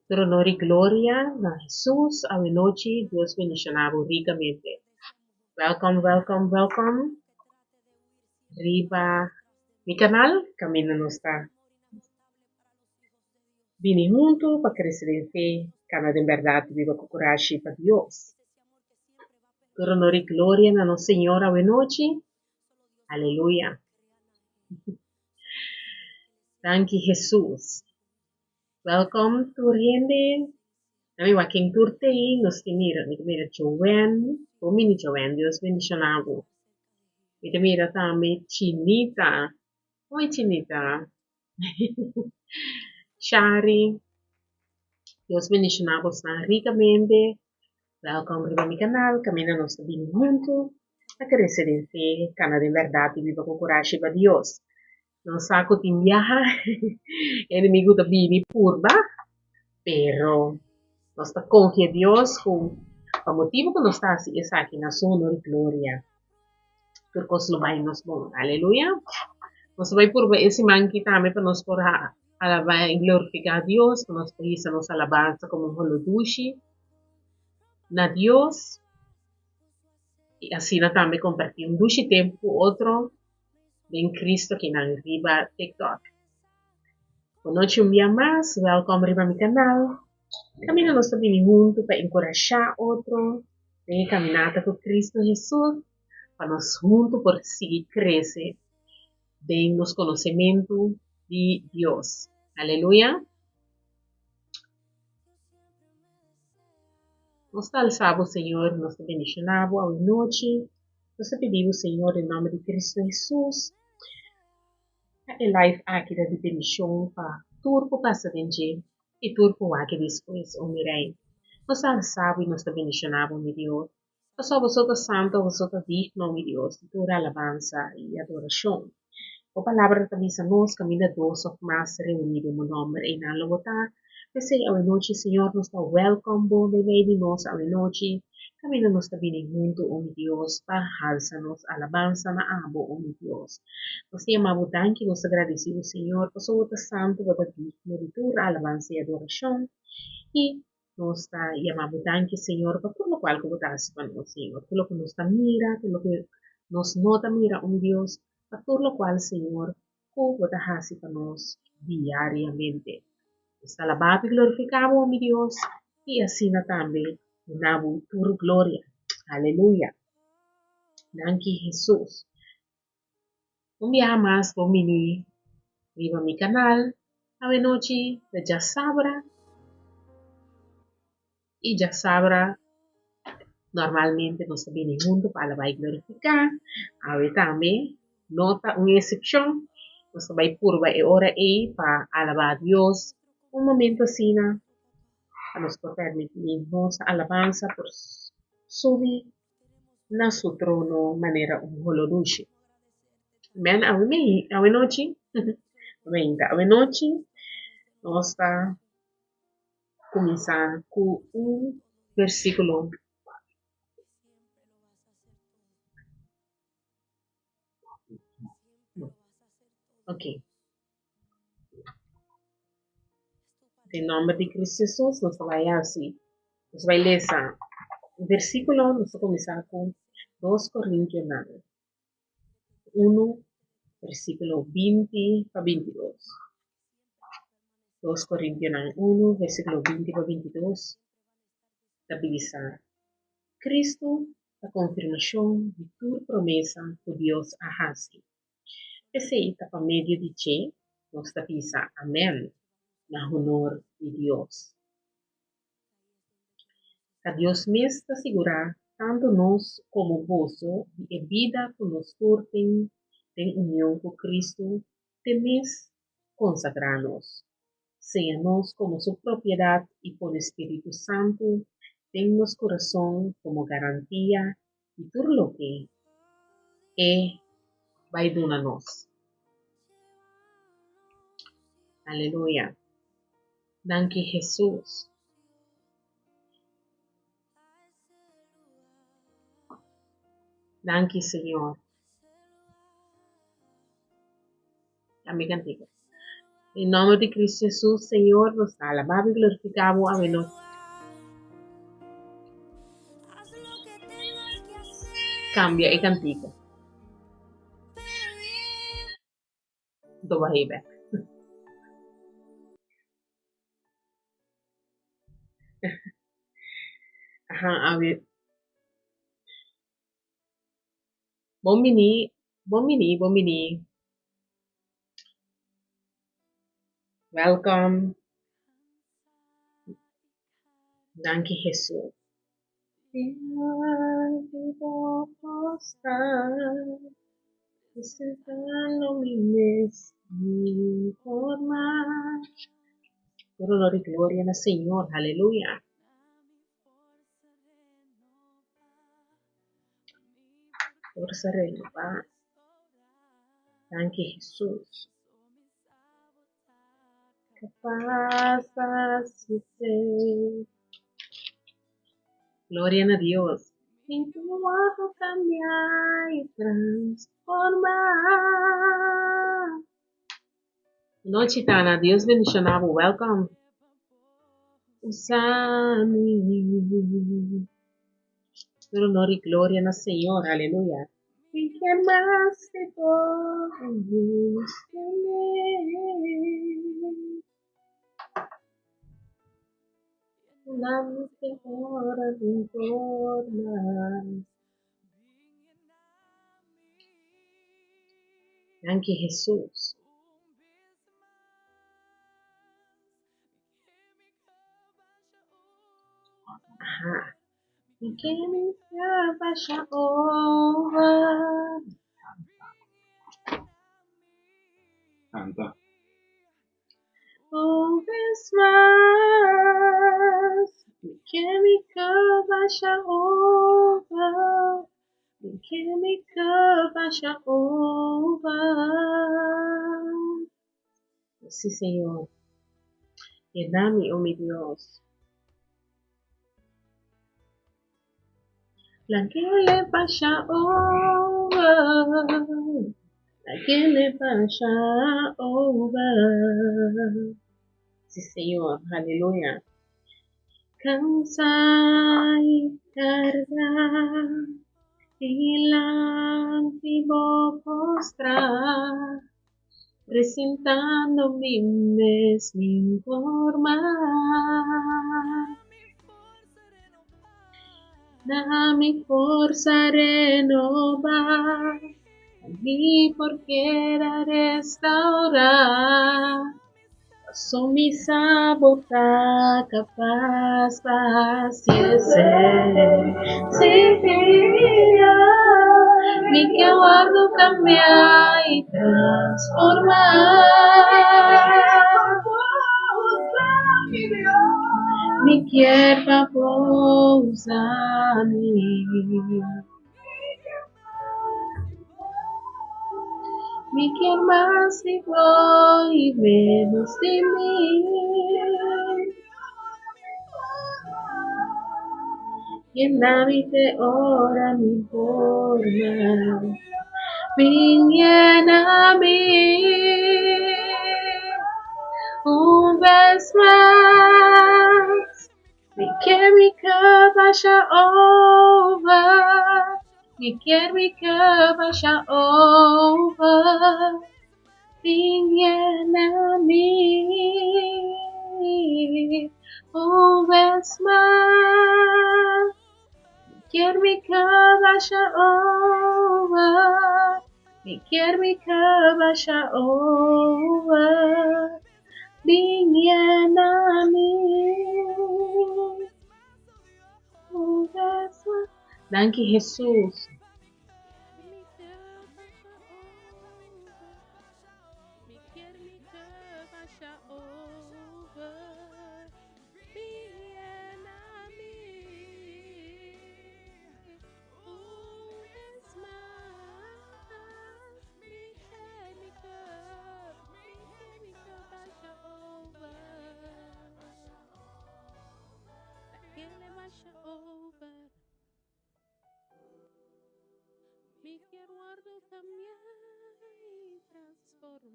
Tur honor y gloria na Hesus awenochi Dios bendiciona bo ricamente. Welcome welcome welcome riba mi canal caminda nos ta bini hunto pa crece den fe cana den berdad y biba cu curashi pa Dios. Tur honor y gloria na nos Señor awenochi. Aleluya. Danki Hesus. Welkom tur hende. Na mi wak ken tur t'ei. Nos tin mira, mi ta mira Joanne. Bon bini Joanne, Dios bendiciona bo. Mi ta mira tambe Chinita. Hoi Chinita. Shari. Dios bendiciona bosnan ricamente. Welkom riba mi canal, caminda nos ta bini hunto pa crece den fe, cana den berdad y biba cu curashi pa Dios. Nos sa cu tin biaha e enemigo ta bini purba, pero nos ta confia Dios cu pa motibo cu nos ta haci esaki na su honor y gloria, tur cos lo bay nos bon. Aleluya! Nos ta bay purba e siman aki tambe pa nos por alaba y glorifica Dios, pa nos por hisa nos alabansa como un holo dushi na Dios y asina tambe comparti un dushi tempo cu otro. den Cristo kinan riba TikTok. Bonochi un bia mas, welkom riba mi kanal. Kaminda nos ta bini huntu pa enkurashá otro den e kaminata ku Cristo Hesus, pa nos huntu por sigui krese den nos konosementu di Dios. Aleluya! Nos ta alsa bo, Señor, nos ta bendishoná bo awe nochi. Nos ta pidi bo, Señor, den nòmber di Cristo Hesus, pa e live aki ta di bendishon pa tur ku pasa den dje i tur ku wak despues, o mi Rei. Nos ta alsa bo i nos ta bendishoná bo, mi Dios, pasobra bo so ta santo, bo so ta digno, mi Dios, di tur alabansa i adorashon. Bo Palabra ta bisa nos, Kaminda dos òf mas reuní den bo nòmber, einan lo bo ta. P'esei awenochi, Señor, nos ta wèlkòm bo meimei di nos awenochi, kaminda nos ta bini huntu, o mi Dios, pa halsa nos alabansa na abo, o mi Dios. Nos ta yama bo danki, nos ta gradisí bo, Señor, pasobra bo ta santu, bo ta digno di tur alabansa i adorashon. I nos ta yama bo danki, Señor, pa tur lokual ku bo ta hasi pa nos, Señor, tur loke nos ta mira, tur loke nos no ta mira, o mi Dios, pa tur lokual, Señor, ku bo ta hasi pa nos diariamente. Nos ta alabá bo i glorifiká bo, o mi Dios, i asina tambe duna bo tur gloria. Aleluya! Danki, Hesus. Un biaha mas bo bini riba mi kanal awenochi ta djasabra i djasabra normalmente nos ta bini huntu pa alabá i glorifiká. Awe tambe no ta un esepshon, nos ta bai purba e ora ei pa alabá Dios un momento asina pa nos por permití nos alabansa por subi na su trono manera un holodushi. Amen. Awe mei, awe nochi, meinta, awe nochi nos ta kuminsá ku un versíkulo. Ok. Den nòmber di Cristo Jesus nos ta bai hasi, nos ta bai lesa un versíkulo, nos ta kuminsá ku dos Korintionan unu versíkulo binti pa bintidos. Dos Korintionan unu versíkulo binti pa bintidos ta bisa, Cristo ta konfirmashon di tur promesa ku Dios a hasi. P'esei ta pa medio di dje nos ta bisa Amèn na honor di Dios. Ta Dios mes ta sigurá tantu nos komo boso di e bida ku nos tur tin den union ku Kristu te mes konsagrá nos. Seña nos komo su propiedat i pone Spiritu Santu den nos kurason komo garantia di tur loke E bai duna nos. Aleluya. Danki Hesus. Danki Señor. Cambia cantica. En nomber di Cristo Jesus, Señor, nos ta alabá bo y glorificá bo awe nochi. Cambia e cantica. Anto bah'é bek. Aha, awe. Bon bini, bon bini, bon bini. Welcome. Danki Hesus. Tur honor y gloria na Señor. Aleluya. Forsa renobá. Danki Hesus. Kapas pa hasi fe. Gloria na Dios. Mi tu wòrdu kambiá i transformá. Nochi Tana, Dios bendishoná bo. Welcome. Usa mi. Tur honor i gloria na Señor. Aleluya. Mi ke mas di bo menos di mi. Una mi ke ora di forma. Danki Hesus. Aha. Mi ke mi basha over. Canta. Un bes mas. Mi ke mi basha over. Mi ke mi basha over. Sí, Señor. Yena mi, oh mi Dios. Laguele basha over. Laguele basha over. Sí, Señor. Aleluya. Cansa y carga. Dilanti bo postra. Presentando mi mes mi forma. Na mi forsa renoba, mi por keda restaura. Paso mi sa bo ta kapas pa hasi esei. Sí, mi ke wòrdu kambiá i transformá. Mi kier pa bo usa mi. Mi kier mas di bo i menos di mi. Yena mi te ora mi forma. Bin yena mi un bes mas. Mi kier mi cup basha over. Mi kier mi cup basha over. Bin yena mi un bes mas. Mi kier mi cup basha over. Mi kier mi cup basha over. Bin yena mi un bes mas. Danki Hesus.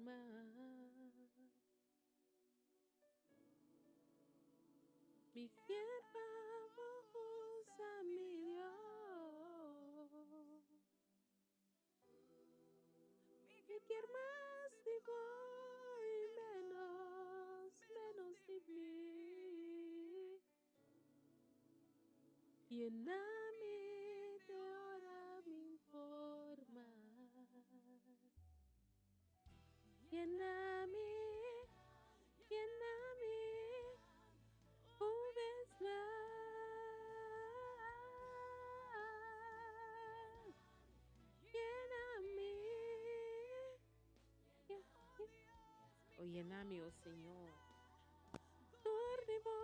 mas. Mi kier pa bo usa mi Dios. Mi kier mas di bo y menos, menos di mi. Yena mi te ora mi forma. Yena mi, yena mi un bes mas. Yena mi. Oh, yena mi, oh Señor. Tur di bo,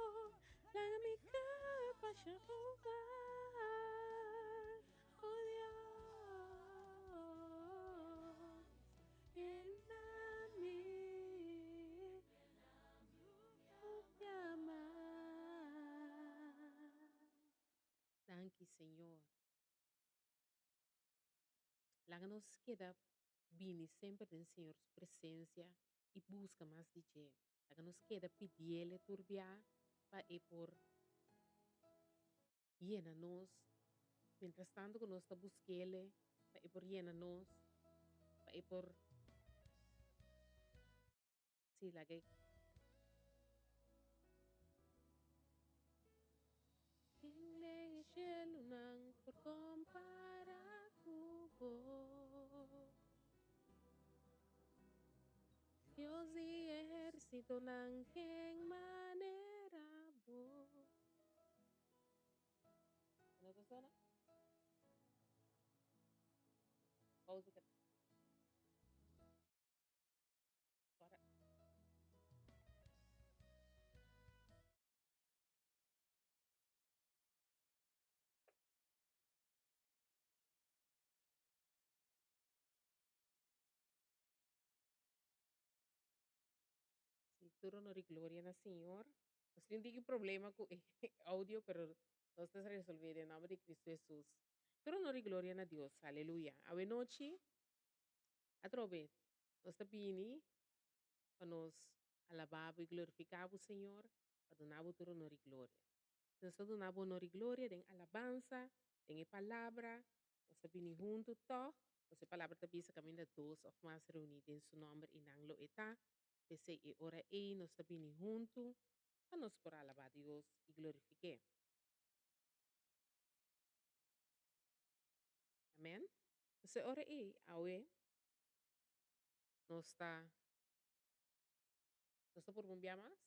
laga mi capa hogar. Oh Dios, yena mi. Un mas. Danki, Señor. Laga nos keda bini semper den Señor su presencia y busca mas di dje. Laga nos keda pidiele tur bia pa e por yena nos. Mientras tanto cu nos ta busquele pa e por yena nos, pa e por Sí, laga e. Ken den e shelunan por kompara ku bo? Dios di ehérsitonan, ken manera bo? No ta sona? Pausa. Ora. Sí, tur honor y gloria na Señor. Nos tin un tiki problema cu e audio, pero nos ta resolve den nomber di Cristo Jesus. Tur honor y gloria na Dios. Aleluya. Awe nochi, atrobe, nos ta bini pa nos alabá bo i glorifiká bo, Señor, pa duna bo tur honor i gloria. Nos ta duna bo honor i gloria den alabansa, den e palabra. Nos ta bini huntu tòg, pasobra e palabra ta bisa kaminda dos òf mas reuní den su nòmber i nan lo e ta. P'esei e ora ei nos ta bini huntu pa nos por alabá Dios i glorifik'é. Amèn. P'esei ora ei awe nos ta nos ta por bumbia mas?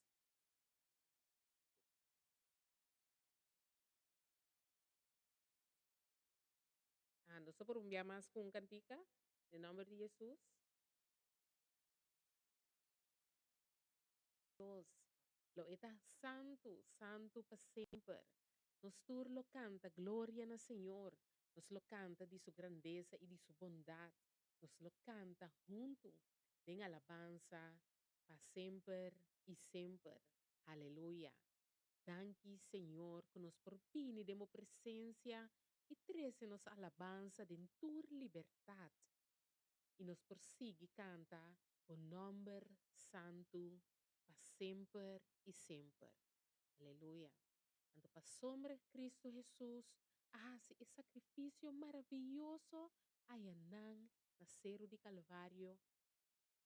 Ah, nos ta por bumbia mas ku un kantika den nòmber di Hesus. Dios, lo e ta santu, santu pa semper. Nos tur lo kanta gloria na Señor, nos lo kanta di su grandesa i di su bondat, nos lo kanta huntu den alabansa pa semper i semper. Haleluya! Danki, Señor, ku nos por bini den bo presensia i trese nos alabansa den tur libertat. I nos por sigui kanta bo nòmber santu pa semper i semper. Aleluya! Anto pasobra Kristu Hesus a hasi e sakrifisio maravioso ayanan na seru di Kalvario,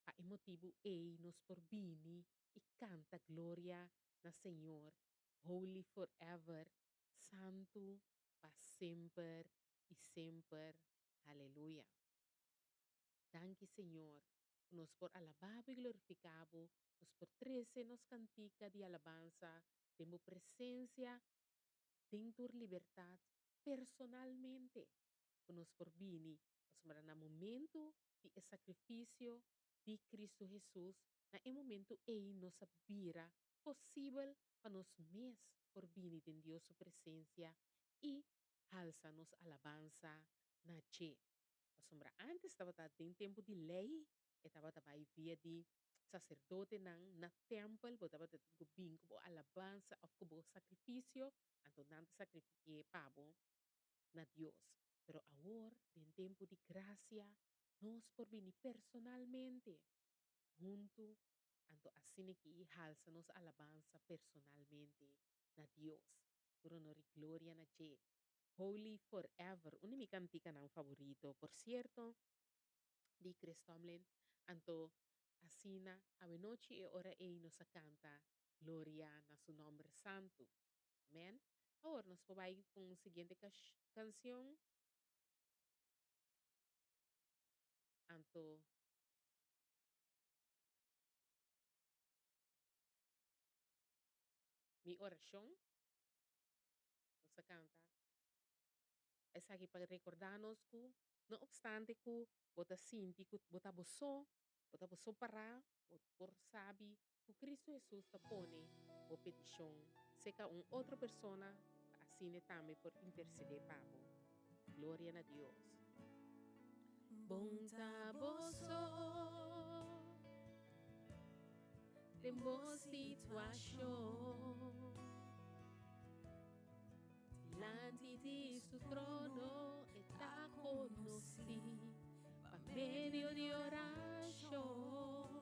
pa e motibu ei nos por bini i kanta gloria na Señor, Holy forever, santu pa semper i semper. Aleluya! Danki Señor ku nos por alabá bo i glorifiká bo, nos por trese nos kantika di alabansa den bo presensia den tur libertat personalmente, ku nos por bini pasobra na momentu di e sakrifisio di Kristu Hesus, na e momentu ei nos a bira posibel pa nos mes por bini den Dios su presensia i halsa nos alabansa na dje. Pasobra ántes tabata den tempu di Lei, e tabata bai via di saserdotenan na tèmpel, bo tabata tin ku bin ku bo alabansa òf ku bo sakrifisio, anto nan ta sakrifik'é pa bo na Dios. Pero awor, den tempu di grasia, nos por bini personalmente. huntu, anto asina ki halsa nos alabansa personalmente na Dios. Tur honor i gloria na dje. Holy Forever, un di mi kantikanan favorito, por sierto, di Chris Tomlin. Anto asina awenochi e ora ei nos a kanta Gloria na su nòmber santu. Amen. Awor nos por bai ku un siguiente kanshon. Anto mi orashon, nos a kanta esaki pa rekordá nos ku no opstante ku bo ta sinti ku bo ta bo so, bo ta bo so pará, bo por sabi ku Kristu Hesus ta pone bo petishon seka un otro persona pa asina e tambe por intersedé pa bo. Gloria na Dios. Bon ta bo so den bo situashon Dilanti di su trono e ta konosí pa medio di orashon.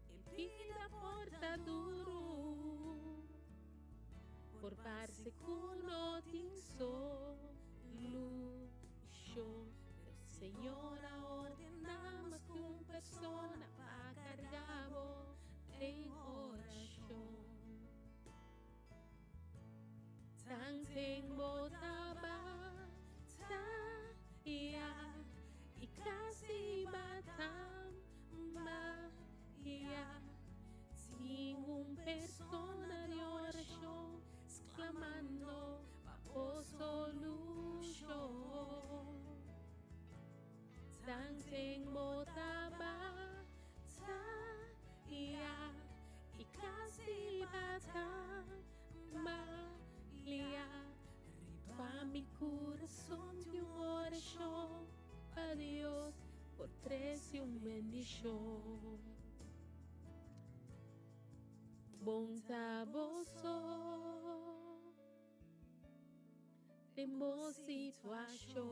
E bida por ta duru, por parse ku no tin solushon, pero Señor a ordená mas ku un persona pa karga bo den orashon. Tanten bo tabata ya i kasi batambaya, tin un persona di orashon sklamando pa bo solushon. Tanten bo tabata ya i kasi batambaya, riba mi kurason tin un orashon pa Dios por trese un bendishon. Bon ta bo so den bo situashon.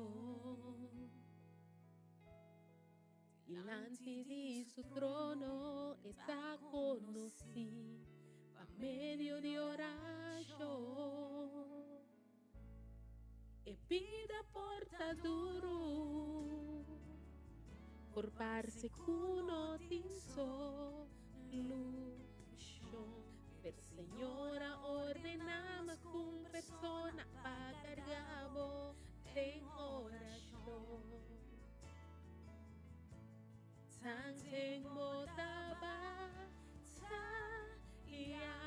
Dilanti di su trono e ta konosí pa medio di orashon. E bida por ta duru, por parse ku no tin solushon, pero Señor a ordená mas ku un persona pa karga bo den orashon. Tanten bo tabata ya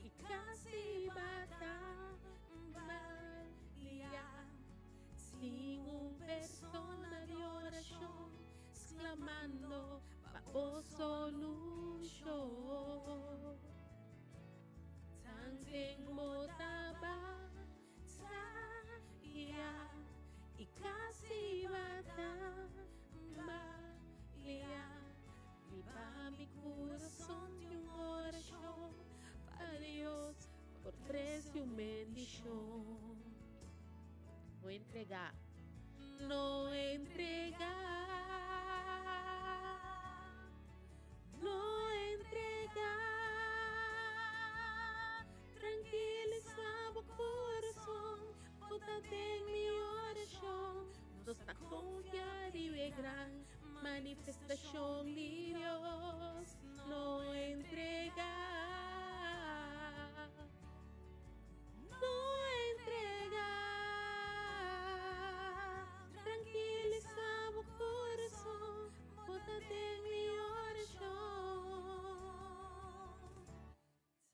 i kasi batambaya, tin un persona di orashon sklamando pa bo solushon. Tanten bo tabata ya i kasi batambaya, riba mi kurason tin un orashon pa Dios por trese un bendishon. No entregá, no entregá, no entregá. Tranquilisa bo corazon, bo ta den mi oracion. Nos ta confia riba e gran manifestacion di Dios. No entrega, no entrega. Tranquilisa bo corazon, bo ta den mi oracion.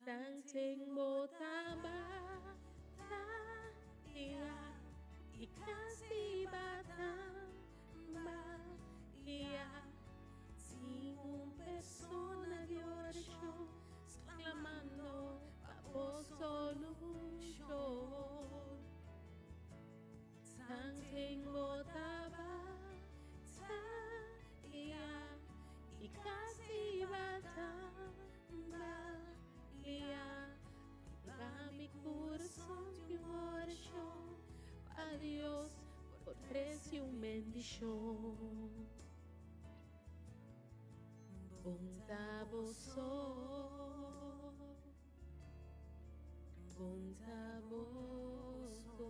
Tanten bo tabata ya i kasi batambaya, tin un persona di orashon sklamando pa bo solushon. Tanten bo tabata ya i kasi batambaya. Maria, riba mi kurason tin un orashon pa Dios por trese un bendishon. Bon ta bo so, bon ta bo so,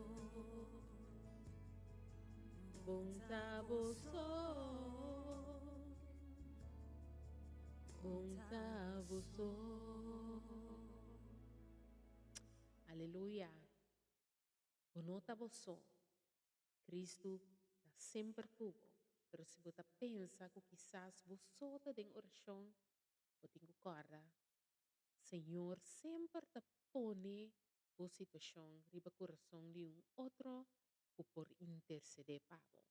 bon ta bo so, bon ta bo so. Aleluya. Bo no ta bo so. Kristu ta semper ku bo. Pero si bo ta pensa ku kisas bo so ta den orashon, bo tin ku kòrda, Señor semper ta pone bo situashon riba kurason di un otro ku por intersedé pa bo.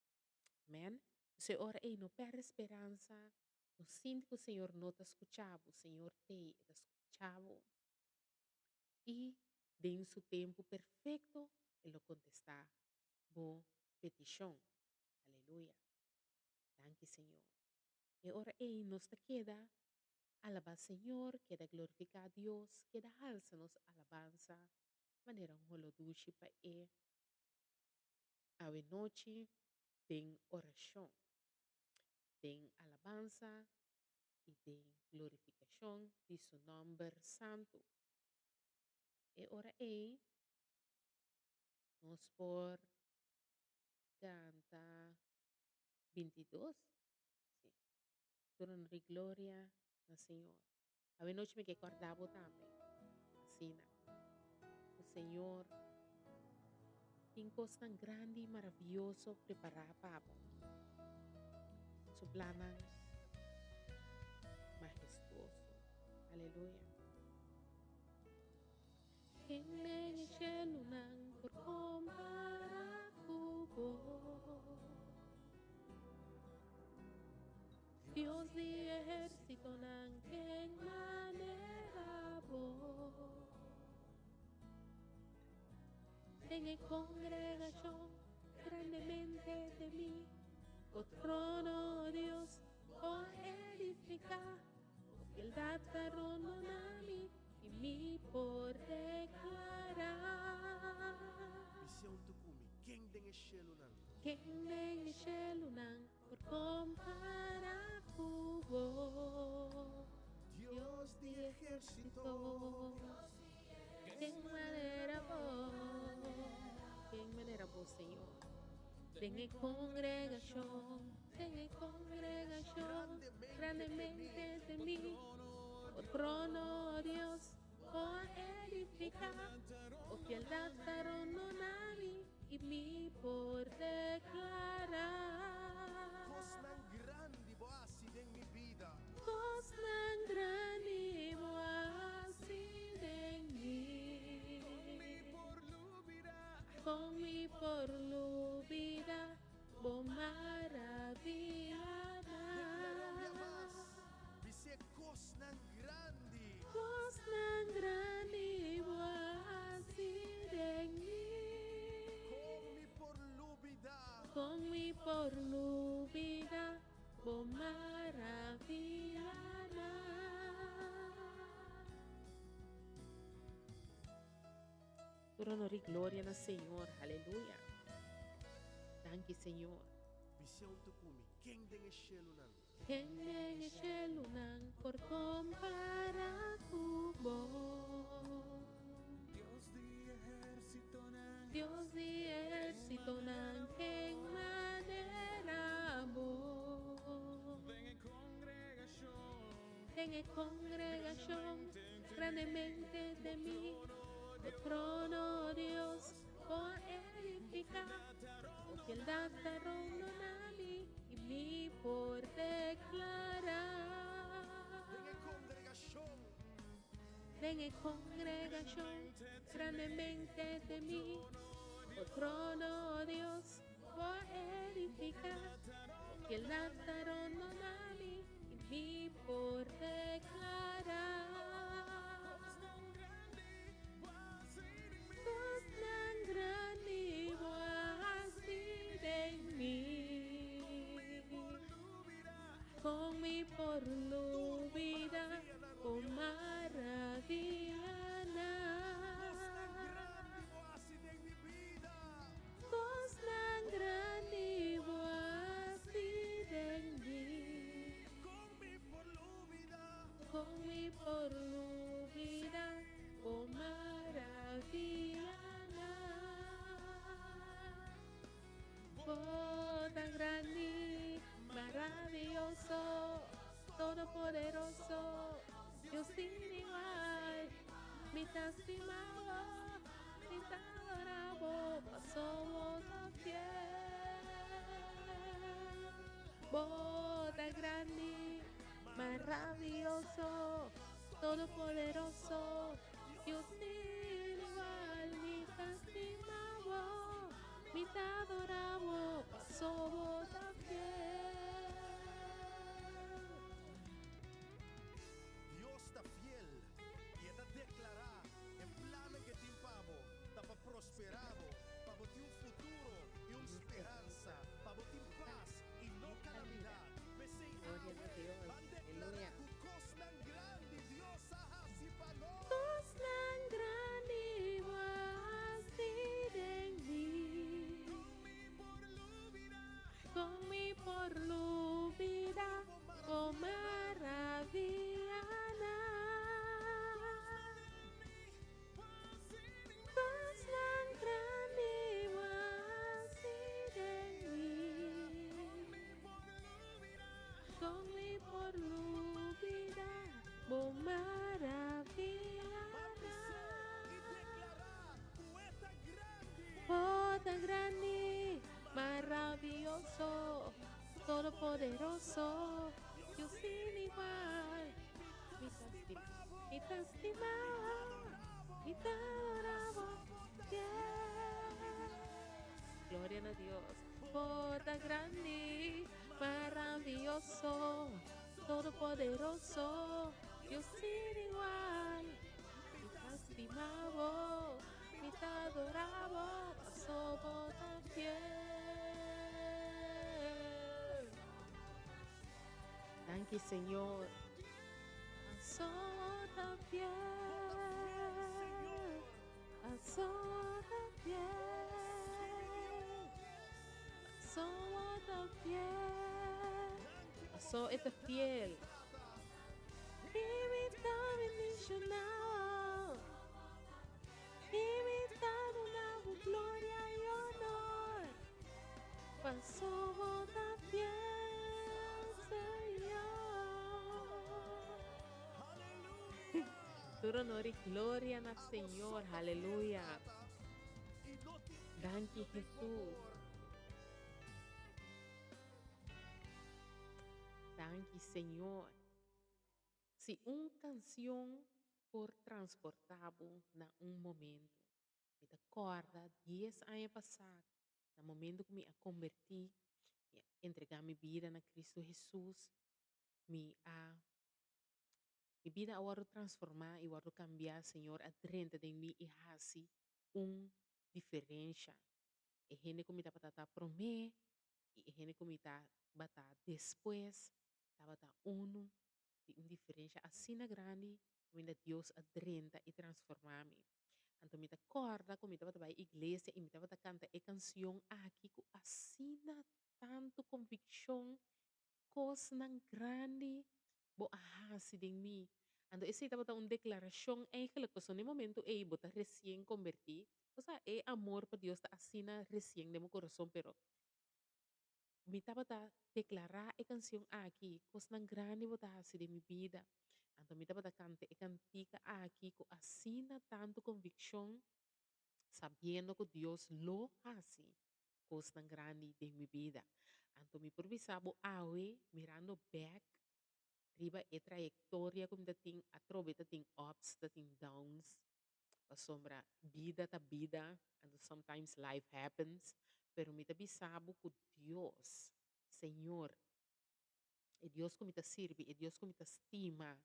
Amèn. P'esei ora ei no pèrdè speransa, no sinti ku Señor no ta skucha bo. Señor t'ei, e ta skucha bo. I den su tempu perfekto e lo kontestá bo petishon. Aleluya! Danki Señor. E ora ei nos ta keda alabá Señor, keda glorifiká Dios, keda halsa nos alabansa manera un holo dushi pa E awe nochi den orashon, den alabansa i den glorifikashon di Su nòmber santu. E ora ei nos por kanta bintidos, sí, Tur honor i gloria na Señor. Awe nochi mi ke kòrda bo tambe, asina, ku Señor tin kosnan grandi i maravioso prepará pa bo. Su plannan mahestuoso. Aleluya. Ken den e shelunan por kompará ku bo? Dios di ehérsitonan, ken manera bo? Den e kongregashon grandemente temí, bo trono, Dios, bo a edifiká, bo fieldat ta rondoná mi i mi por deklará. Misión ta ku mi, ken den e shelunan? Ken den e shelunan por kompará ku bo? Dios di ehérsito. Ken manera bo, ken manera bo, Señor? Den e kongregashon, den e kongregashon, grandemente temí, bo trono, Dios, bo a edifiká, bo fieldat ta rondoná mi i mi por deklará. Kosnan grandi bo a hasi den mi bida. Kosnan grandi bo a hasi den mi. Kon mi por lubida bo maravianan. Declara un bia mas, bis'é kosnan grandi. Kosnan grandi bo a hasi den mi. Kon mi por lubida. Kon mi por lubida bo maravianan. Tur honor i gloria na Señor. Aleluya. Danki Señor. Bisión ta ku mi. Ken den e shelunan? Ken den e shelunan por kompará ku bo? Dios di ehérsitonan. Dios di ehérsitonan, ken manera bo? Den e kongregashon. Den e kongregashon, grandemente temí, bo trono, Dios, bo a edifiká, bo fieldat ta rondoná mi, i mi por deklará. Den e kongregashon. Den e kongregashon, grandemente temí, bo trono, Dios, Bo a edifiká, bo fieldat ta rondoná mi, i mi por deklará. Kosnan grandi bo a hasi den mi. Kon mi por lubida bo maravianan. Kosnan grandi bo a hasi den mi. Mi ta stima bo, mi ta adora bo, paso bo ta fiel. Bo ta grandi, maraviyoso, todopoderoso, Dios sin igual. Mi ta stima bo, mi ta adora bo, paso bo ta fiel. Dios ta fiel i e ta deklará e plannan ku e tin pa bo ta pa prosperá bo, pa bo tin un futuro i un speransa, pa bo tin pas i no kalamidat. P'esei Gloria na awe Dios. ban deklará Aleluya. ku kosnan grandi Dios a hasi pa nos. Kosnan grandi bo a hasi den mi. Kon mi por lubida bo maravianan? Kosnan grandi bo a hasi den mi. Kon mi por lubida bo maravianan? Bo ta grandi, maravioso, todopoderoso, Dios sin igual. Mi ta stima, mi ta stima, mi ta adora bo, yeah. Gloria na Dios. Bo ta grandi, maravioso, todopoderoso, Dios sin igual. Mi ta stima bo, mi ta adora bo, paso bo ta fiel. Danki Señor. Paso bo ta fiel. Paso bo ta fiel. Paso bo ta fiel. Paso e ta fiel. I mi ta bendiciona bo. I mi ta duna bo gloria i honor. Paso bo ta fiel, Señor. Tur honor i gloria na Señor. Haleluya. Danki Jesus. Danki Señor. Si un canción por transporta bo na un momento. Mi ta corda 10 aña pasa, na momento cu mi a converti, mi a entrega mi bida na Cristo Jesus, mi a mi bida a wordo transforma y wordo cambia, Señor a drenta den mi y haci un diferencia. E hende cu mi tabata ta prome y e hende cu mi tabata despues tabata uno di un diferencia asina grandi caminda Dios a drenta y transforma mi. Anto mi ta corda cu mi tabata bay iglesia y mi tabata canta e cancion aki cu asina tanto conviccion, Cosnan grandi bo a haci den mi. Anto esey tabata un declaracion eigenlijk pasobra na e momento ey bo ta recien converti, osea e amor pa Dios ta asina recien den bo corazon pero Mi tabata deklará e kansion aki, Kosnan grandi bo ta hasi den mi bida. Anto mi tabata kanta e kantika aki ku asina tantu konvikshon, sabiendo ku Dios lo hasi kosnan grandi den mi bida. Anto mi por bisa bo awe, mirando bèk riba e trayektoria ku mi ta tin, atrobe ta tin ups, ta tin downs, pasobra bida ta bida, anto sometimes life happens, pero mi ta bisa bo ku Dios, Señor, e Dios ku mi ta sirbi, e Dios ku mi ta stima,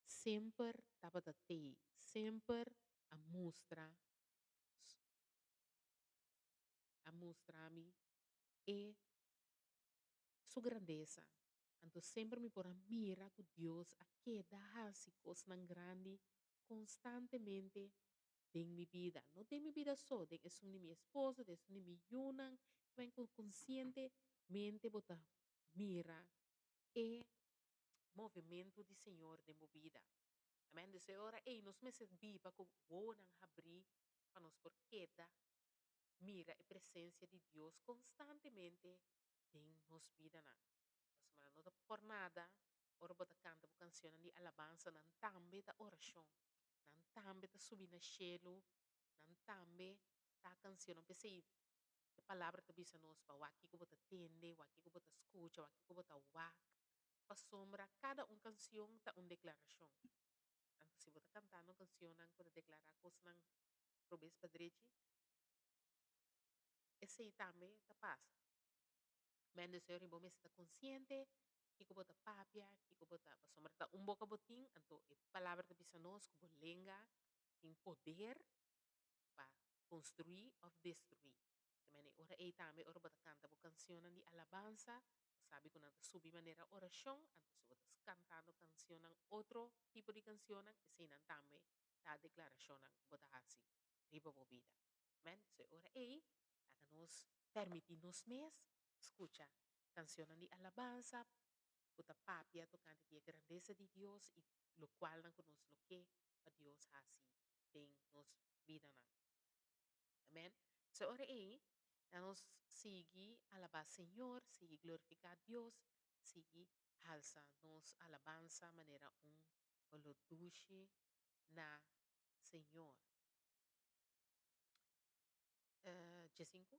semper tabata tei, semper a mustra, a mustra mi e su grandesa. Anto semper mi por a mira ku Dios a keda hasi kosnan grandi konstantemente den mi bida. No den mi bida so, den esun di mi esposo, den esun di mi yunan. Men ku konsientemente bo ta mira e movementu di Señor den bo bida. Amen. Dus e ora ei nos mester biba ku wowonan habrí pa nos por keda mira e presensia di Dios konstantemente den nos bidanan. Pasobra no ta por nada ora bo ta kanta bo kansionnan di alabansanan tambe ta orashon. Nan tambe ta subi na shelu, nan tambe ta kansionnan. P'esei e palabra ta bisa nos pa wak kiko bo ta tende, wak kiko bo ta skucha, wak kiko bo ta wak. Pasobra kada un kansion ta un deklarashon. Anto si bo ta kantando kansionnan ku ta deklará kosnan robes pa drechi, esei tambe ta pasa. Men deseo riba bo mester ta konsiente kiko bo ta papia, kiko bo ta, pasobra ta un boka bo tin, anto e palabra ta bisa nos ku bo lenga tin poder pa konstruí òf destruí. Te mende ora ei tambe ora bo ta kanta bo kansionnan di alabansa, bo sabi ku nan ta subi manera orashon, anto si bo ta kantando kansionnan otro tipo di kansionnan, eseinan tambe ta deklarashonnan ku bo ta hasi riba bo bida. Amen. So e ora ei, laga nos permití nos mes skucha kansionnan di alabansa ku ta papia tokante di e grandesa di Dios i lokualnan ku nos lo ke pa Dios hasi den nos bidanan. Amen. So e ora ei, laga nos sigui alabá Señor, sigui glorifiká Dios, sigui halsa nos alabansa manera un oló dushi na Señor. Djesinku.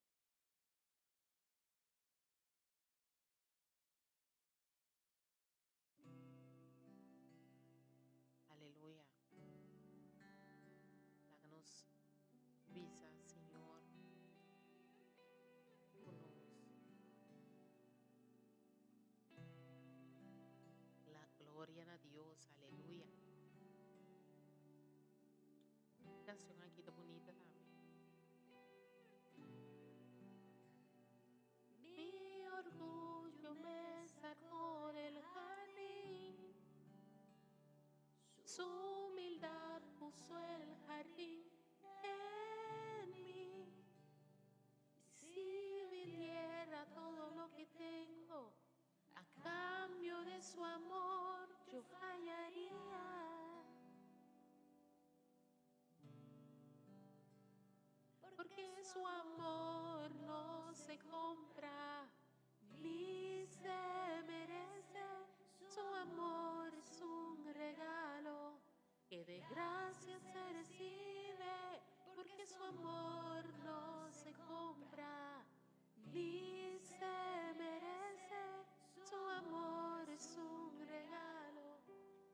Aleluya. Laga nos bisa Señor ku nos. La gloria na Dios. Aleluya. Canción aki ta bunita tambe. Mi orgullo me sacó del jardín, su humildad puso el jardín en mí. Si vendiera todo lo que tengo, a cambio de su amor, yo fallaría. Porque su amor no se compra ni se merece. Su amor es un regalo que de gracia se recibe. Porque su amor no se compra ni se merece. Su amor es un regalo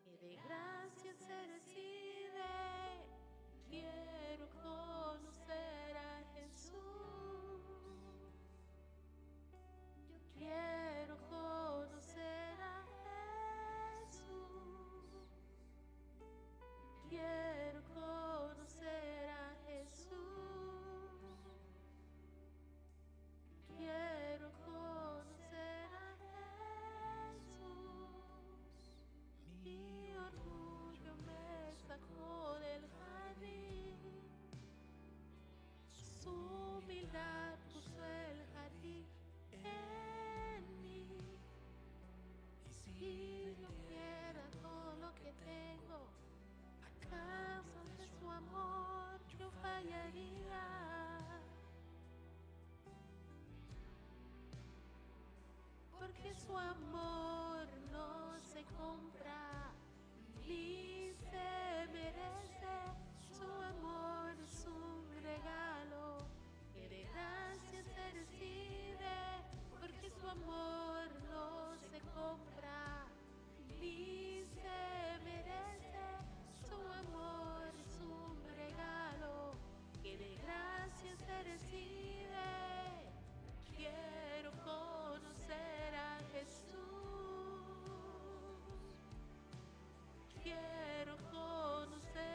que de gracia se recibe. Quiero conocer a Jesús. Yo quiero conocer a Jesús. Quiero conocer a Jesús. Quiero conocer a Jesús. Mi orgullo me sacó del jardín. Su humildad puso el jardín en mí. Si yo diera todo lo que tengo, a causa de su amor, yo fallaría. Porque su amor no se compra ni se merece. Su amor es un regalo que de gracia se recibe. Porque su amor no se compra ni se merece. Su amor es un regalo que de gracia se recibe. Quiero conocer a Jesús. Quiero conocer.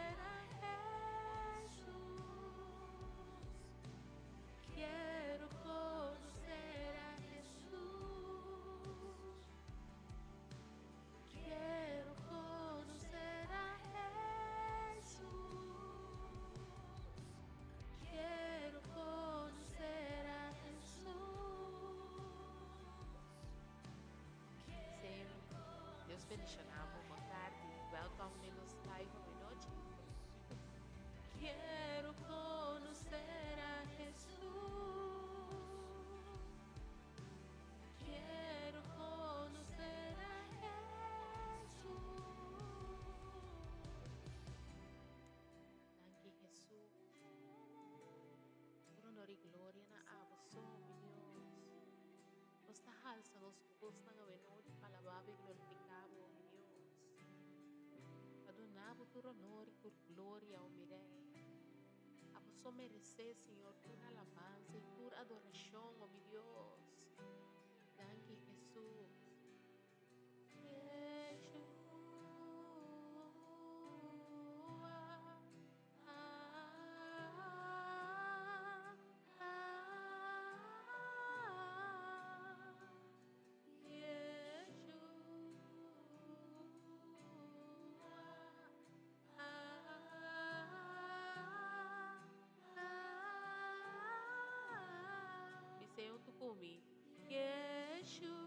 Nos ta halsa nos bosnan awenochi pa alabá bo i glorifiká bo, o mi Dios. Pa duna bo tur honor i tur gloria, o mi Rei. Abo so meresé, Señor, tur alabansa i tur adorashon, o mi Dios. Danki, Hesus. Bis'é huntu ku mi, Yeshua.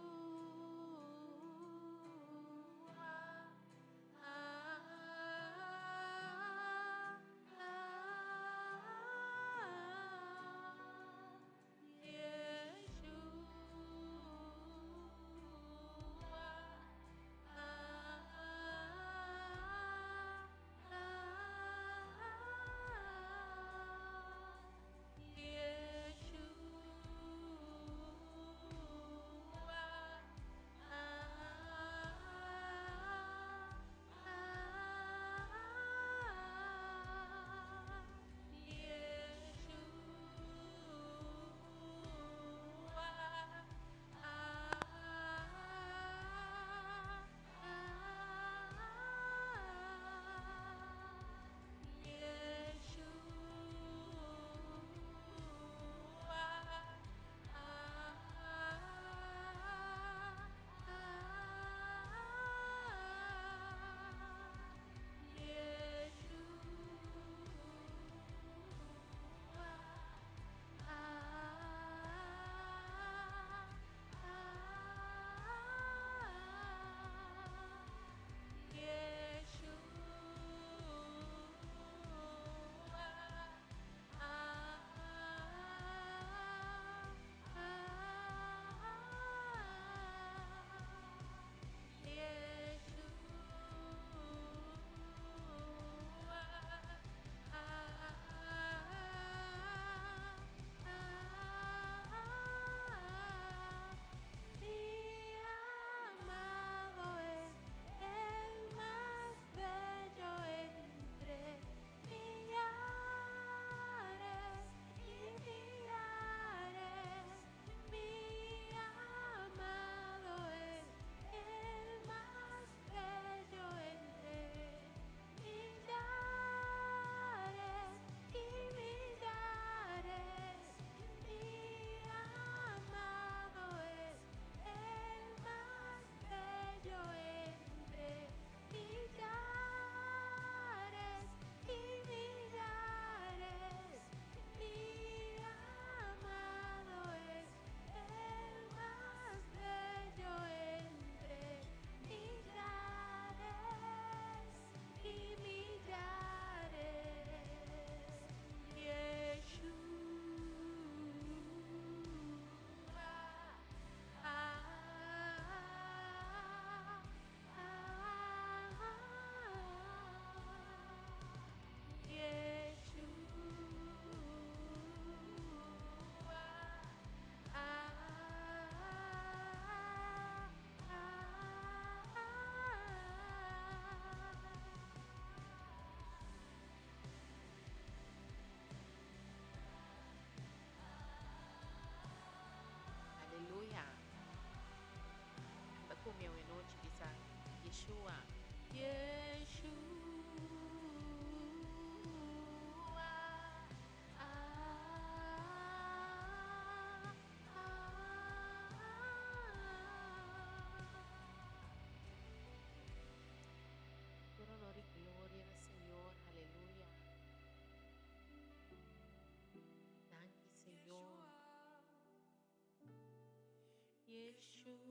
Aleluya! Canta cu mi awe nochi, bisa, Yeshua. Yeshua. Tur honor y gloria na Señor. Aleluya. Danki Señor. Yeshua.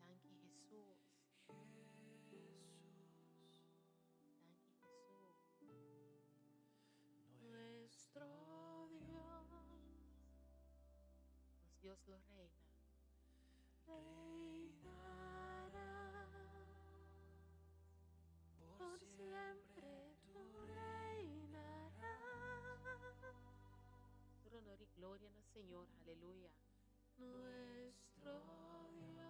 Danki Jesus. Danki Jesus. Nuestro Dios. Nos Dios lo reina. Reinará por siempre tú reinarás. Aleluya. Nuestro Dios.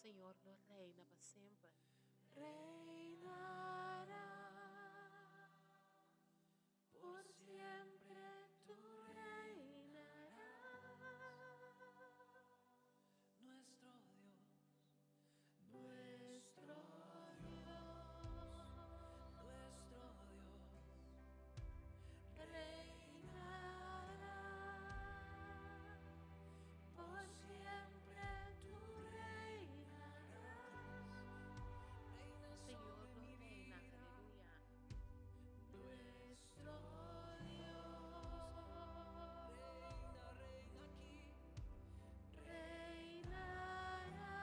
Señor lo reina pa semper. Reinará. Por siempre tú reinarás. Nuestro Dios, Nuestro Dios, nuestro Dios, reinará. Por siempre tú reinarás. reina Señor sobre lo mi reina, vida. aleluya. Nuestro Nuestro Dios reina, reina aquí. Reinará.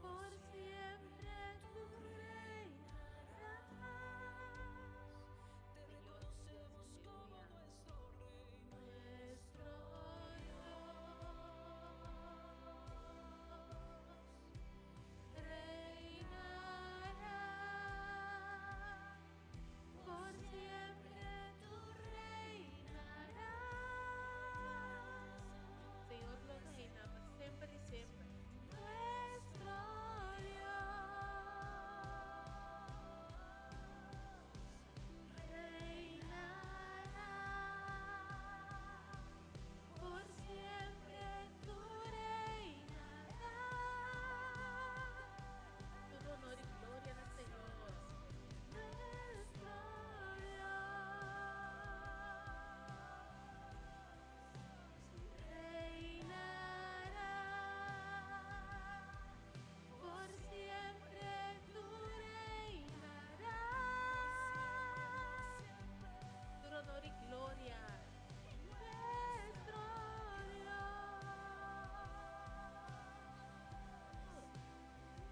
Por siempre tú reinarás. Te Señor reconocemos Dios, como aleluya. nuestro Rey. Nuestro Dios reinará. Por siempre tú reinarás. Señor lo reina pa semper i semper. Nuestro Dios reinará. Por siempre tú reinarás. Tur honor i gloria na Señor. Nuestro Dios reinará. Por siempre tú reinarás. Tur honor i gloria. Nuestro Dios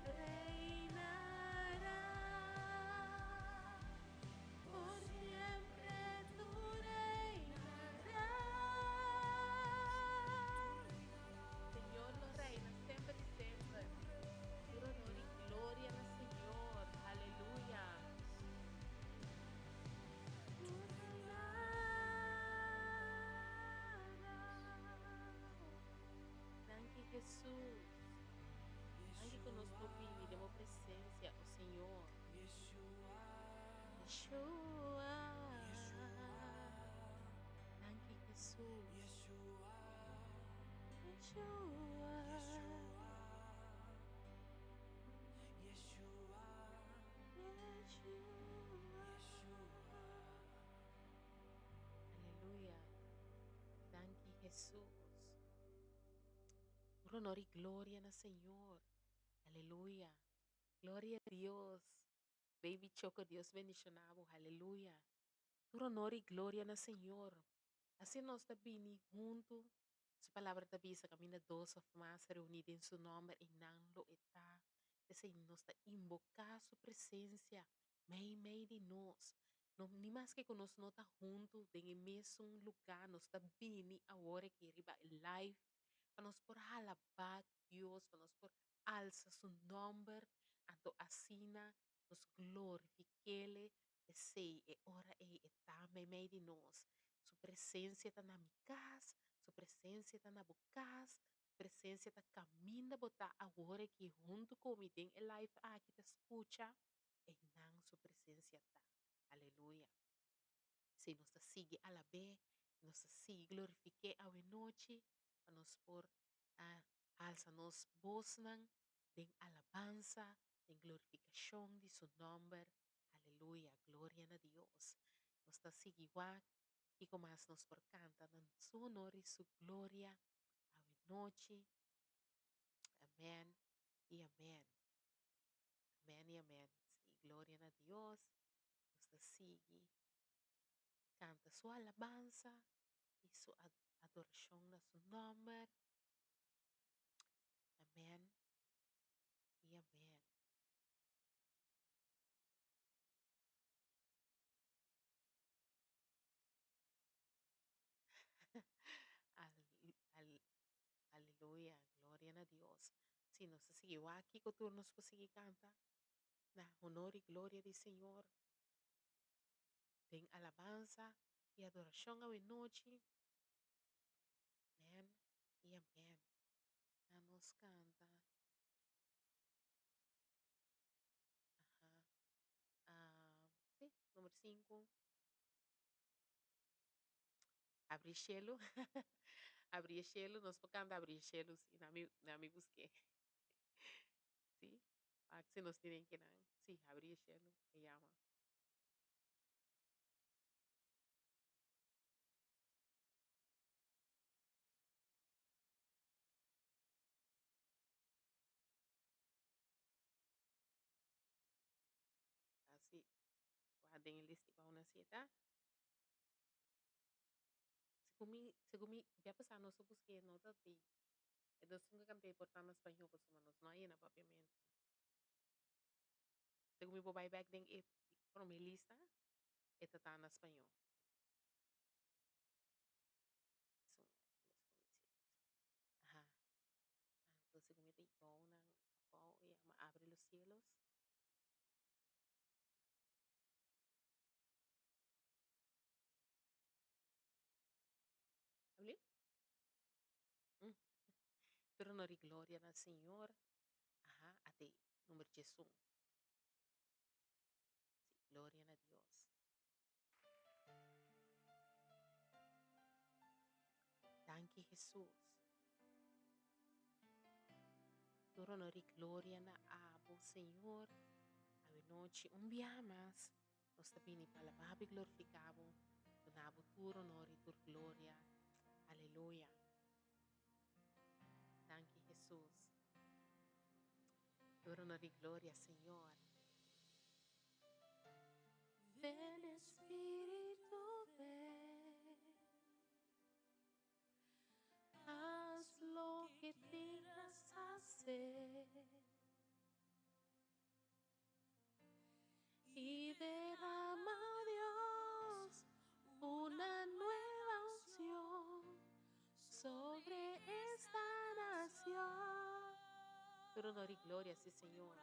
reinará. Por siempre tú reinarás. Señor lo reina semper i semper. Tur honor i gloria na Señor. Aleluya. Tú reinarás. Danki Jesus. Danki ku nos por bini den bo presensia, o Señor. Yeshua, Yeshua. Yeshua, Danki Jesus. Yeshua, Yeshua. Yeshua, Yeshua. Yeshua. Aleluya. Danki Jesus. Tur honor i gloria na Señor. Aleluya. Gloria a Dios. Baby Choco, Dios bendishoná bo. Aleluya. Tur honor i gloria na Señor. Asina nos ta bini huntu. Su palabra ta bisa kaminda dos òf mas reuní den su nòmber einan lo e ta. P'esei nos ta invoká su presensia mei mei di nos. No, ni maske ku nos no ta huntu den e mesun lugá, nos ta bini awor aki riba e live pa nos por alabá Dios, pa nos por alsa su nòmber, anto asina nos glorifik'Ele. P'esei e ora ei e ta meimei di nos. Su presensia ta na mi kas, su presensia ta na bo kas, su presensia ta kaminda bo ta awor aki huntu ku mi den e live aki ta skucha, einan su presensia ta. Aleluya. Si nos ta sigui alab'é, nos ta sigui glorifik'é awe nochi, pa nos por a alsa nos bosnan den alabansa, den glorifikashon di su nòmber. Aleluya. Gloria na Dios. Nos ta sigui wak kiko mas nos por kanta na su honor i su gloria awe nochi. Amèn i amèn. Amèn i amèn. Sí, gloria na Dios. Nos ta sigui kanta su alabansa i su adorashon na su nòmber. Amèn i amèn. Aleluya, gloria na Dios. Si nos ta sigui wak kiko tur nos por sigui kanta na honor i gloria di Señor den alabansa. di adorashon awe nochi. Amen i amen. Na nos kanta. Aha. Ah, sí, number 5. Abri shelu. Abri e shelu, nos por kanta abri e shelu, sí, na mi, na mi busk'é. Sí, wak si nos tin den kinan. Sí, abri e shelu, e yama. Así, wak den e lista di una sieta. Segun mi, segun mi, ya pasá nos a busk'é, no ta di. E dos nunka kant'é por ta na spañó pasobra nos no a yena papiamentu. Segun mi bo bai bèk den e promé lista, e ta ta na spañó. Aha. Anto segun mi ta yònan abou e yama Abre los cielos. Abli? Mm. Tur honor y gloria na Señor. Aha, ate number 11. Sí, gloria na Dios. Danki Hesus. Tur honor y gloria na abo, Señor. Awe nochi un bia mas nos ta bini pa alabá bo y glorifiká bo, duna bo tur honor y tur gloria. Aleluya. Danki Hesus. Tur honor y gloria, Señor. Ven Espíritu, ven. Haz lo que quieras hacer. Y derrama, Dios, una nueva unción sobre esta nación. Tur honor y gloria, sí, Señor.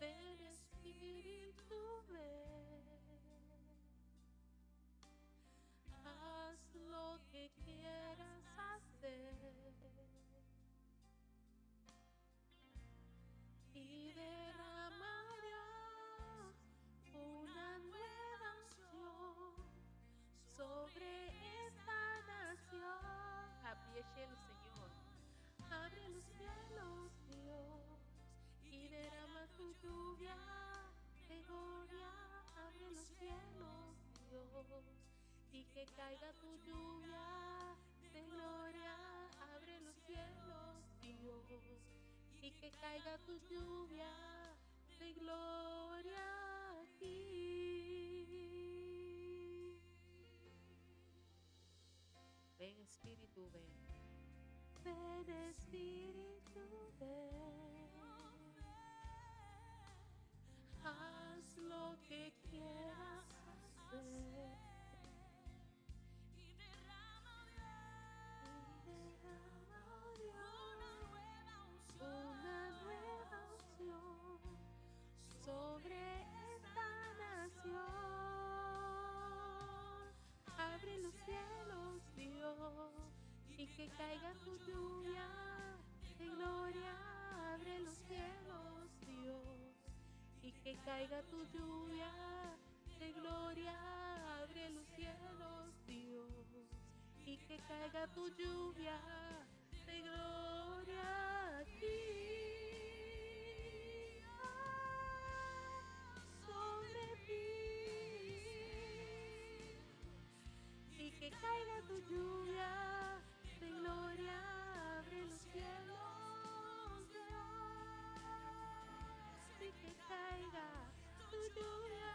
Ven Espíritu, ven. Haz lo que quieras hacer. Y derrama, Dios, una nueva unción sobre esta nación. Abri e shelu, Señor. Abre los cielos, Dios, y derrama tu lluvia de gloria. Abre los cielos, Dios, y que caiga tu lluvia de gloria. Abre los cielos, Dios, y que caiga tu lluvia de gloria aquí. Ven Espíritu, ven. Ven Espíritu, ven. Haz lo que quieras hacer. Y derrama, Dios, una nueva unción sobre esta nación. Abre los cielos, Dios, y que caiga tu lluvia de gloria. Abre los cielos, Dios, y que caiga tu lluvia de gloria. Abre los cielos, Dios, y que caiga tu lluvia de gloria aquí. Ah, sobre ti. Y que caiga tu lluvia de gloria. Abre los cielos, Dios, y que caiga tu lluvia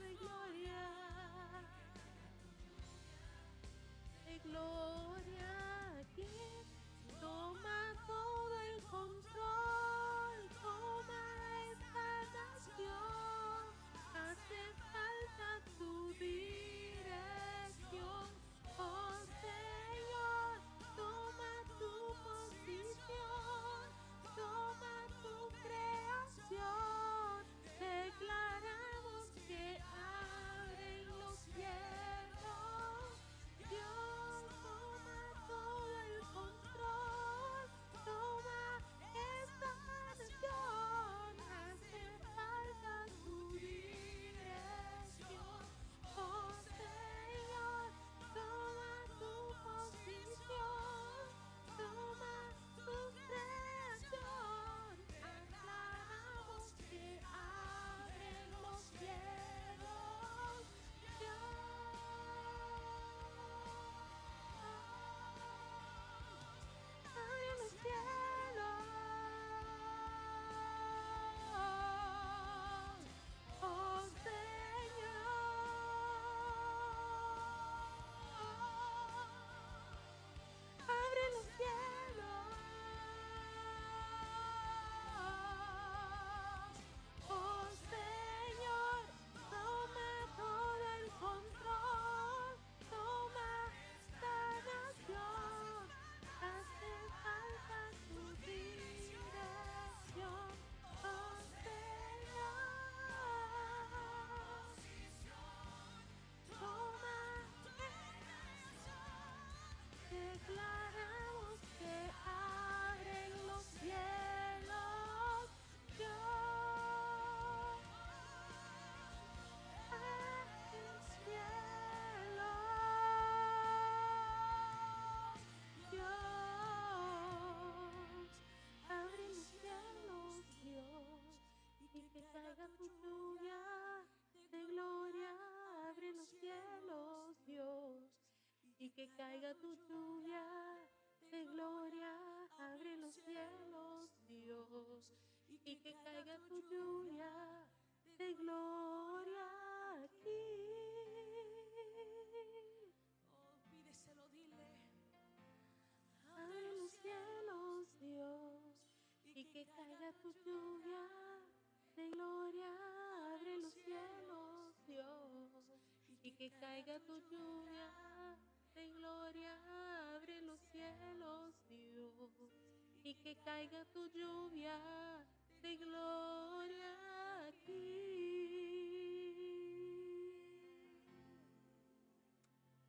de gloria, de gloria aquí. caiga tu lluvia de gloria. Abre los cielos, Dios, y que caiga tu lluvia de gloria aquí. Oh, pídeselo, dile. Abre los cielos, Dios, y que caiga tu lluvia de gloria. Abre los cielos, Dios, y que caiga tu lluvia de gloria. Abre los cielos, Dios, y que caiga tu lluvia de gloria aquí.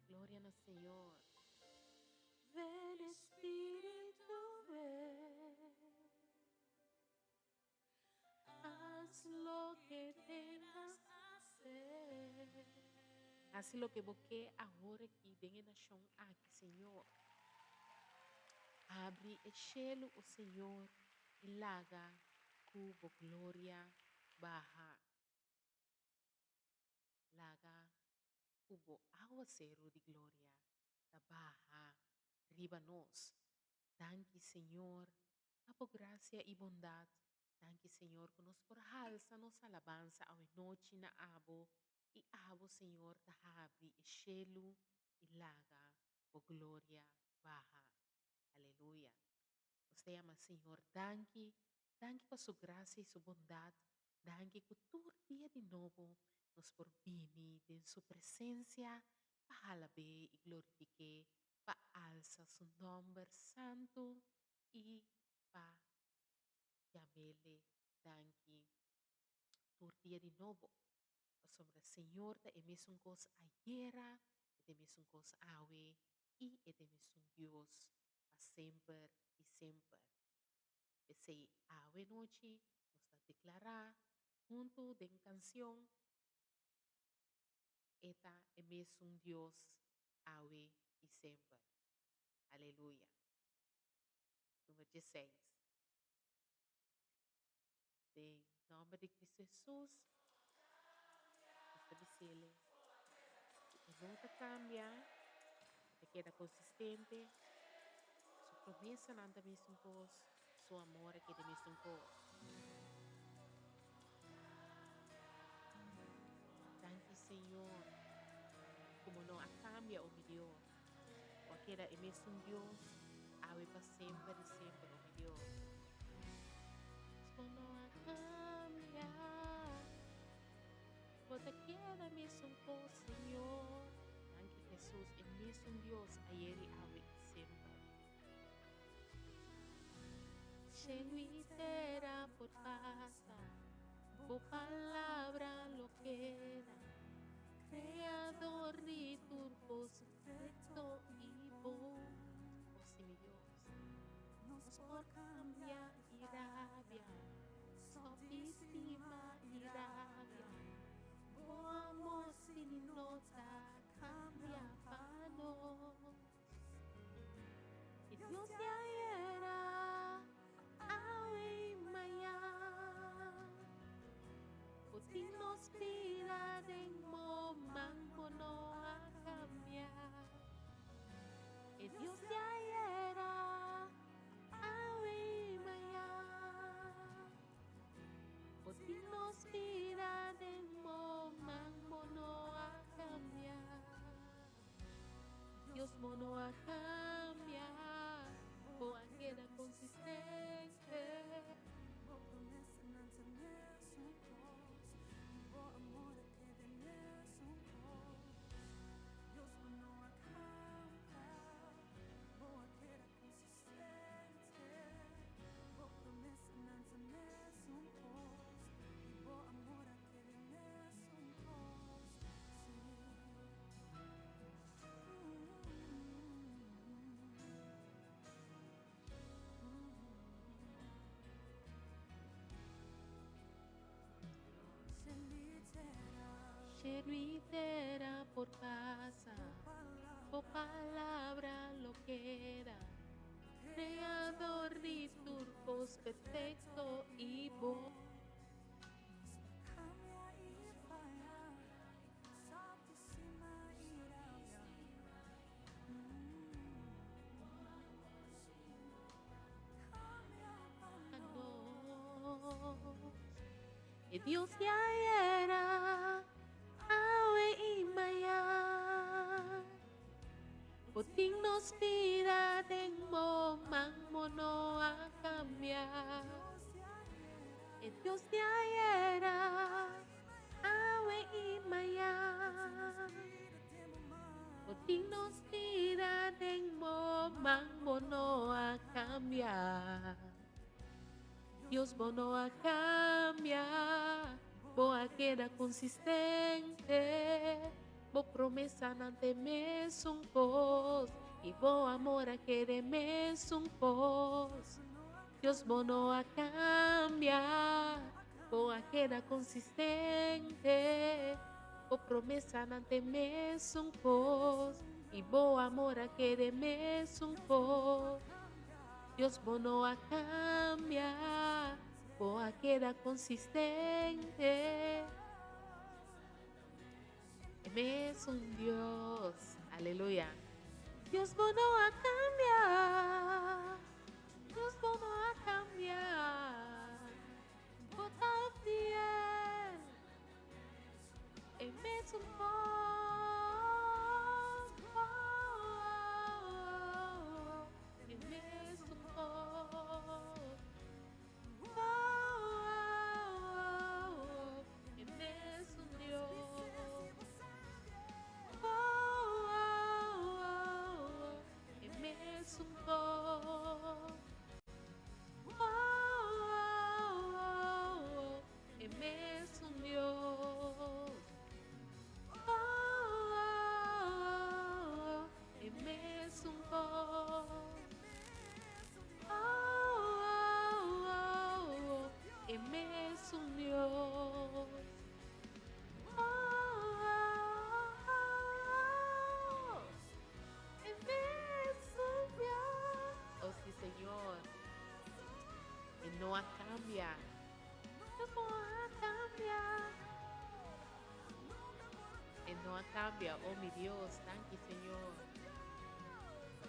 Gloria na Señor. Ven Espíritu, ven. Haz lo que tengas que hacer. Hasi loke bo ke awor aki den e nashon aki, Señor. Habri e shelu, o Señor, i laga ku bo gloria baha. Laga ku bo awaseru di gloria ta baha riba nos. Danki, Señor, pa bo grasia i bondat. Danki, Señor, ku nos por halsa nos alabansa awe nochi na abo, i abo, Señor, ta habri e shelu i laga bo gloria baha. Aleluya. Nos ta yama Señor danki. Danki pa su grasia i su bondat. Danki ku tur dia di nobo nos por bini den su presensia pa halab'é i glorifik'é, pa alsa su nòmber santu i pa yam'Ele danki tur dia di nobo. Pasobra Señor ta e mesun kos ayera, e ta e mesun kos awe i e ta e mesun Dios pa semper i semper. P'esei awe nochi nos ta deklará huntu den kansion, E ta e mesun Dios awe i semper. Aleluya. Numero dieseis. Den nòmber di Kristu Hesus, nos ta bis'Ele ku e no ta kambia, e ta keda konsistente, su promesanan ta mesun kos, su amor a keda mesun kos. Danki Señor, ku bo no a kambia, o mi Dios. Bo a keda e mesun Dios, awe pa semper i semper, o mi Dios. Bo no a cambia, bo ta keda mesun cos, Señor. Danki Jesus, e mesun Dios ayer i awe i semper. Cielo i tera por pasa, bo palabra lo keda. Creador di tur cos perfecto i bon. Oh si mi Dios. Nos por cambia i rabia, Stop di stima i rabia. Bo amor si no ta cambia pa nos. E Dios di ayera, awe i mañan. Bo tin nos bida den bo man, bo no a cambia. E Dios di ayera, awe i mañan. Bo tin nos bida den bo man, bo no a cambia. Dios bo no a cambia, bo a keda consistente. Bo promesanan ta mesun kos, i bo amor a keda mesun kos. Dios bo no a cambia, bo a keda consistente. Bo promesanan ta mesun kos, i bo amor a keda mesun kos. Sí. Cielo y tera por pasa, bo palabra lo keda. Creador di tur cos perfecto y bon. E Dios di ayera, awe i mañan. Bo tin nos bida den bo man, bo no a kambia. E Dios di ayera, awe i mañan. Bo tin nos bida den bo man, bo no a kambia. Dios bo no a kambia, bo a keda konsistente. Bo promesanan ta e mesun kos i bo amor a keda e mesun kos. Dios bo no a kambia, bo a keda konsistente. Bo promesanan ta e mesun kos i bo amor a keda e mesun kos. Dios bo no a cambia, bo a keda consistente. E mesun Dios, aleluya. Dios bo no a cambia, Dios bo no a cambia, bo ta fiel. E mesun E mesun E mesun Dios. E mesun E mesun Dios. Oh, oh, oh, e mesun Dios. Oh, oh, oh, e mesun Dios. Oh, oh, oh, e mesun Dios. Oh, sí, Señor. E no a cambia. Dios no a cambia. E no a cambia. Oh, mi Dios. Danki, Señor.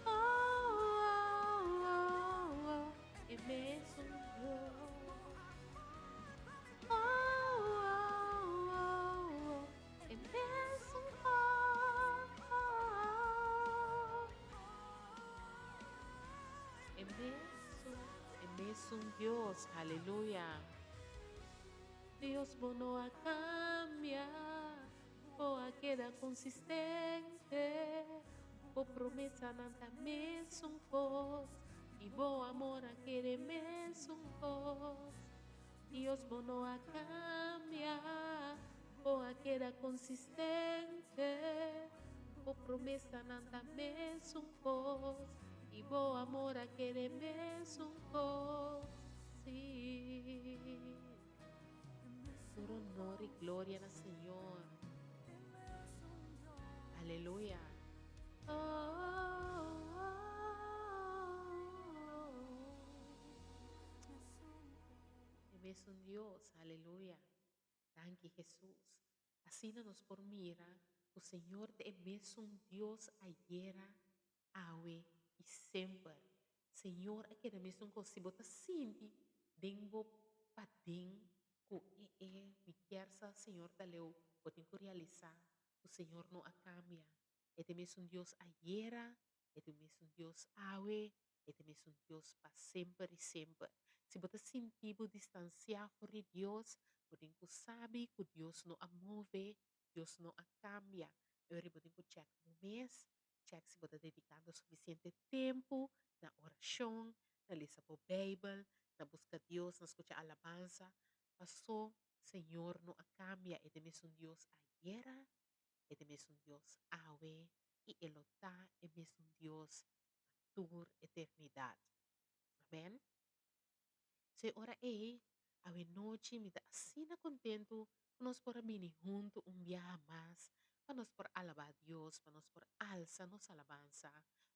Oh, oh, oh, oh, e mesun Dios. Oh, oh, oh, oh, e mesun oh, oh. E mesun, e mesun Dios. Aleluya. Dios bo no a cambia, bo a keda consistente. Bo promesanan ta mesun kos i bo amor a keda mesun kos. Dios bo no a cambia, bo a keda consistente. Bo promesanan ta mesun kos i bo amor a keda mesun kos. Sí. Tur honor i gloria na Señor. Aleluya. Oh, oh, oh, E mesun Dios. Aleluya. Danki Jesus. Asina nos por mira ku Señor ta e mesun Dios ayera, awe i semper. Señor a keda mesun kos. Si bo ta sinti den bo paden ku e e mi kier sa Señor ta leu, bo tin ku realisá ku Señor no a kambia. E ta e mesun Dios ayera, e ta e mesun Dios awe, e ta e mesun Dios pa semper i semper. Si bo ta sinti bo distansiá for di Dios, bo tin ku sabi ku Dios no a move, Dios no a kambia. E ora bo tin ku chèk bo mes, Chèk si bo ta dedikando sufisiente tempu na orashon, na lesa bo Beibel, na buska Dios, na skucha alabansa. Pasó Señor no a kambia, e ta e mesun Dios ayera, e ta e mesun Dios awe i e lo ta e mesun Dios pa tur eternidat. Amèn. So e ora ei, awe nochi mi ta asina kontentu ku nos por a bini huntu un biaha mas pa nos por alabá Dios, pa nos por alsa nos alabansa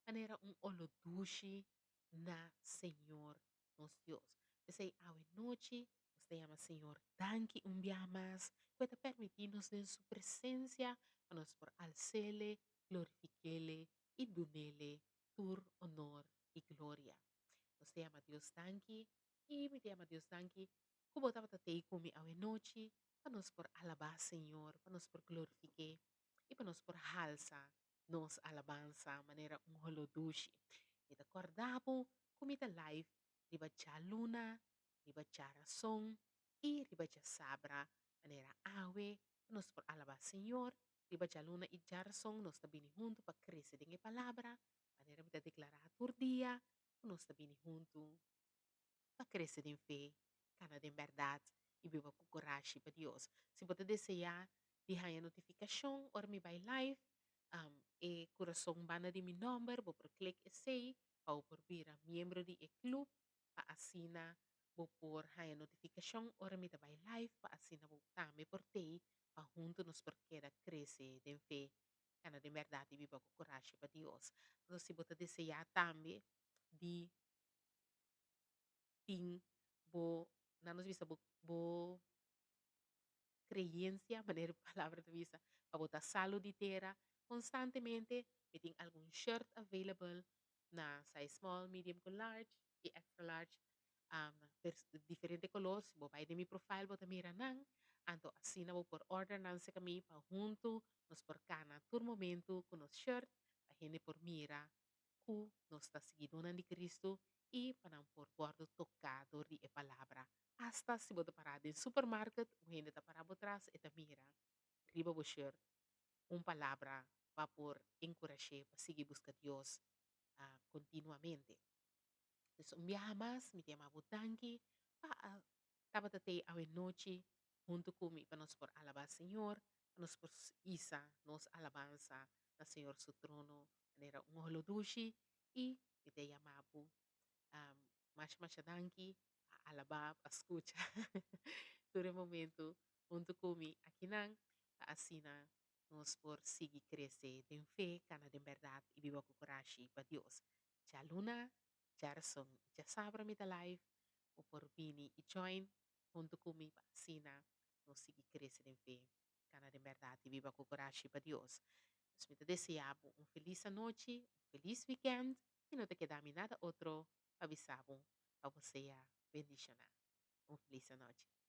manera un olo dushi na Señor nos Dios. P'esei awe nochi nos ta yama Señor danki un biaha mas ku e ta permití nos den su presensia pa nos por als'Ele, glorifik'Ele i dun'Ele tur honor i gloria. Nos ta yama Dios danki i mi ta yama Dios danki ku bo tabata tei ku mi awe nochi pa nos por alabá Señor, pa nos por glorifik'é i pa nos por halsa nos alabansa manera un holo dushi. Mi ta kòrda bo ku mi ta live riba djaluna, riba djarason i riba djasabra manera awe pa nos por alabá Señor. Riba djaluna i djarason nos ta bini huntu pa krese den e Palabra, manera mi ta deklará tur dia ku nos ta bini huntu pa krese den fe, kana den bèrdat i biba ku kurashi pa Dios. Si bo ta deseá di haña notifikashon ora mi bai live, e kurason banda di mi nòmber, bo por klik esei pa bo por bira miembro di e klup pa asina bo por haña notifikashon ora mi ta bai live pa asina bo tambe por tei pa huntu nos por keda krese den fe, kana den bèrdat i biba ku kurashi pa Dios. Anto si bo ta deseá tambe di tin bo, nan nos bisa bo bo creencia, manera e palabra ta bisa, pa bo ta salu di tera constantemente, mi tin algun shirt available na size small, medium cu large y extra large, na diferente color, si bo bay den mi profile bo ta mira nan, anto asina bo por order nan cerca mi pa hunto nos por cana tur momento cu nos shirt pa hende por mira ku nos ta siguidónan di Kristu i pa nan por wòrdu toká dor di e Palabra. Asta si bo ta pará den supermarket, un hende ta pará bo tras, e ta mira riba bo shirt un palabra pa por enkurash'é pa sigui buska Dios kontinuamente. Pues un biaha mas mi ta yama bo danki pa a tabata tei awenochi huntu ku mi pa nos por alabá Señor, pa nos por isa nos alabansa na Señor su trono manera un holo dushi i mi ta yama bo masha masha danki pa alabá pa skucha tur e momento huntu ku mi akinan pa asina nos por sigui krese den fe, kana den bèrdat i biba ku kurashi pa Dios. Djaluna, djarason i djasabra mi ta live, bo por bini i join huntu ku mi pa asina nos sigui krese den fe, kana den bèrdat i biba ku kurashi pa Dios. Pues mi ta desea bo un felis anochi, un felis weekend i no ta keda mi nada otro pa bisa bo pa bo sea bendishoná. Un felis anochi.